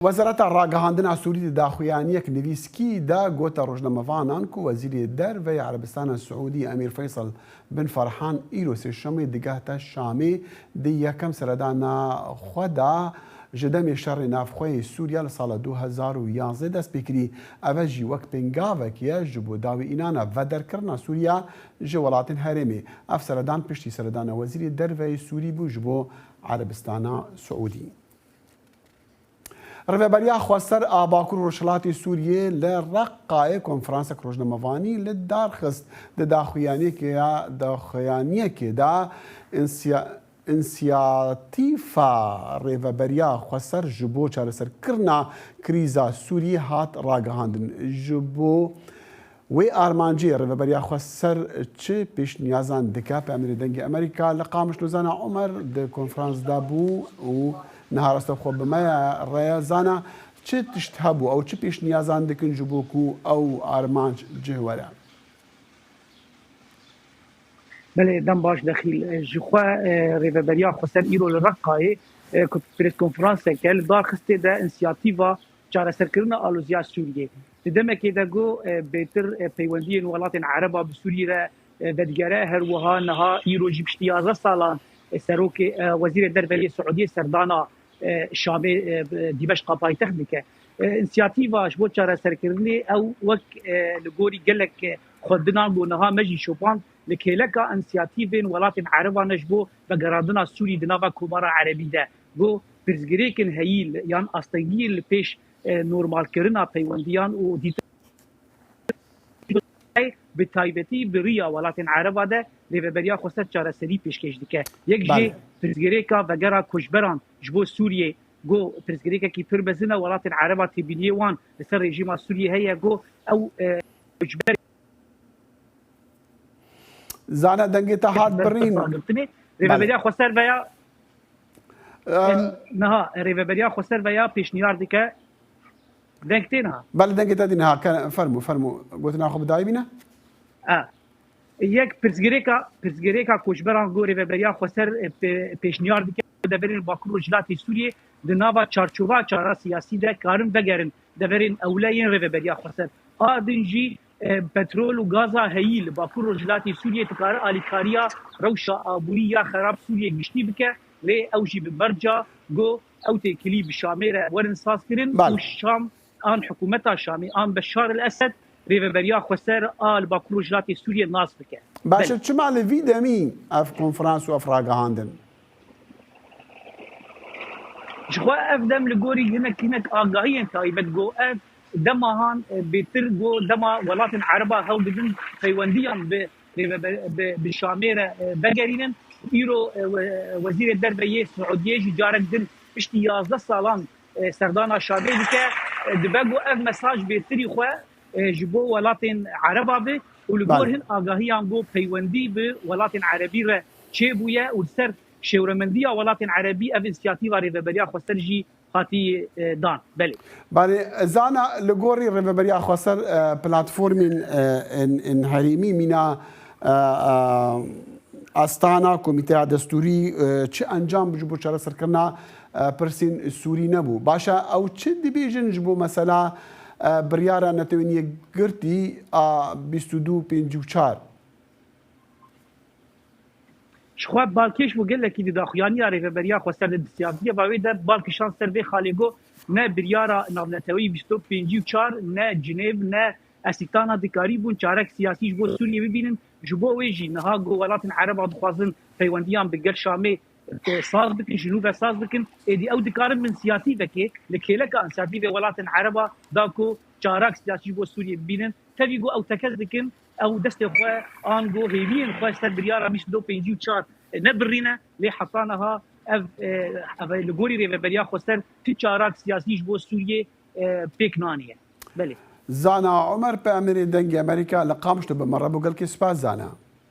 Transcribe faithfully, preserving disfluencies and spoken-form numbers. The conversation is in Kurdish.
Wezareta Ragihandina Sûrî di daxuyaniyek nivîskî de gote rojnamevanan ku Wezîrê Derve yê Erebistana Siûdî Emîr Feysal bin Ferhan îro sêşemê digehte Şamê, di yekem seredana xwe de ji demê şerê navxwe yê Sûriya li sala du hezar û yanzdeh dest pê kirî. Ev jî wek pêngavek ye ji bo dawî înana vederkirina Sûriya ji welatên herêmê. Ev seredan piştî seredana Wezîrê Derve yê Sûrî bû ji bo Erebistana Siûdî. Rêveberiya Xweser a Bakur Rojhilatê Sûriyê li Reqqayê konferansek rojnamevanî li dar xist. Di daxuyaniyekê ya, daxuyaniyekê de însiya-, însiyatîfa Rêveberiya Xweser ji bo çareserkirina krîza Sûriyê hat ragihandin. Ji bo Wê armancê Rêveberiya Xweser çi pêşniyazan dike? Peyamnêrê Dengê Amerîka li Qamişlo Zana Omer di konferans de bû û niha rastevxwe bi me re ye. Zana, çi tişt hebû? Ew çi pêşniyazan dikin ji bo ku ew armanc cih were? Belê, dem baş Dexîl. Ji xwe, e, Rêveberiya Xweser îro li Reqqayê, e, ku preskonferanseke li dar xistê de însiyatîva çareserkirina aloziya Sûriyê. Di demekê de ku, e, bêtir, e, peywendiyên welatên Ereba bi Sûriyê re, e, vedigere, her wiha niha îro jî piştî yazdeh salan, e, serokê, e, wezîrê derve yê Siûdiyê serdana, e, Şamê, e, bi Dîmeşqa paytext dike. E, însiyatîva ji bo çareserkirinê ew wek, e, li gorî gelek, e, xwendinan ku niha me jî şopand li kêleka însiyatîvên welatên Ereba ne ji bo vegerandina Sûrî di nava Komara Erebî de. Ku pirsgirêkên heyî li, yan astengiyên li pêş, e, normalkirina peywendiyan û dîtin bi taybetî bi riya welatên Ereba de Rêveberiya Xweser çareserî pêşkêş dike. Yek jê Belê. pirsgirêka vegera koçberan ji bo Sûriyê, ku pirsgirêkekî pir mezin e, welatên Ereba têbîniyê wan li ser rejîma Sûriyê heye, ku ew, e, koçber Zana, dengê te hat birîn. Belê. Rêveberiya Xweser veya, Ee, em, niha, Rêveberiya Xweser veya pêşniyar dike. Deng tê niha. Belê, dengê te dî niha. Ke-, fermû, fermû. Gotina xwe bi dayî bîne. A. Yek pirsgirêka, pirsgirêka koçberan ku Rêveberiya Xweser, e, pê-, pêşniyar dike, deverên Bakur Rojhilatê Sûriyê di nava çarçova çara siyasî de karin vegerin deverên ewle yên Rêveberiya Xweser. A din jî, e, petrol û gaza heyî li Bakur Rojhilatê Sûriyê dikare alîkariya rewşa aborî ya xerab Sûriyê giştî bike, lê ew jî bi merca ku ew têkilî bi Şamê re werin sazkirin Belê. û Şam an hikûmeta Şamê an Beşar el Esed Rêveberiya Xweser a li Bakur Rojhilatê Sûriyê nas bike. Baş e, Belê. çima li vî demî ev konferans û ev ragihandin? Ji xwe ev dem li gorî hinek, hinek agahiyên taybet ku ev dema han, e, bêtir ku dema welatên Ereba hewl didin peywendiyan bi, bi, bi, bi, bi Şamê re, e, vegerînin. Îro, e, we-, wezîrê derve yê Siûdiyê jî carek din piştî yazdeh salan, e, serdana Şamê dike. E, dibe ku ev mesaj bêtirî xwe, e, ji bo welatên Ereba be û li gor Belê. hin agahiyan ku peywendî bi welatên Erebî re çêbûye û li ser şêwremendiya welatên Erebî ev însiyatîfa Rêveberiya Xweser jî hatî, e, dan. Belê. Belê, Zana, li gorî Rêveberiya Xweser, e, platformên, e, in, in herêmî mîna, e, e, Astana, Komîteya Destûrî, e, çi encam ji bo çareserkirina, e, pirsên Sûrî nebû? Baş e, ew çi dibêjin ji bo mesela, e, biryara Netewên Yekgirtî a bîst û du pêncî û çar? Ji xwe balkêş bû gelekî di daxuyaniya Rêveberiya Xweser de di siyasiyeva wê de bal kişand ser vê xalê ku ne biryara navneteweyî bîst û pêncî û çar, ne Cinêv, ne Esîtana dikarîbûn çarek siyasî ji bo Sûriyê bibînin. Ji bo wê jî niha ku welatên Ereba dixwazin peywendiyan bi gel Şamê, e, saz bikin, ji nû ve saz bikin, êdî ew dikarin bi însiyatîvekê li kêleka însiyatîvê welatên Ereba da ku çarek siyasî ji bo Sûriyê bibînin. Tevî ku ew tekez dikin, ew destê xwe an ku hêviyên xwe ser biryara bîst û pêncî û çar nebirîne, lê heta niha ev, e, ev li gorî Rêveberiya Xweser ti çarek siyasî ji bo Sûriyê, e, pêk naniye. Belê. Zana Omer, peyamnêrê Dengê Amerîka li Qamişlo bi me re bû. Gelkê spas, Zana.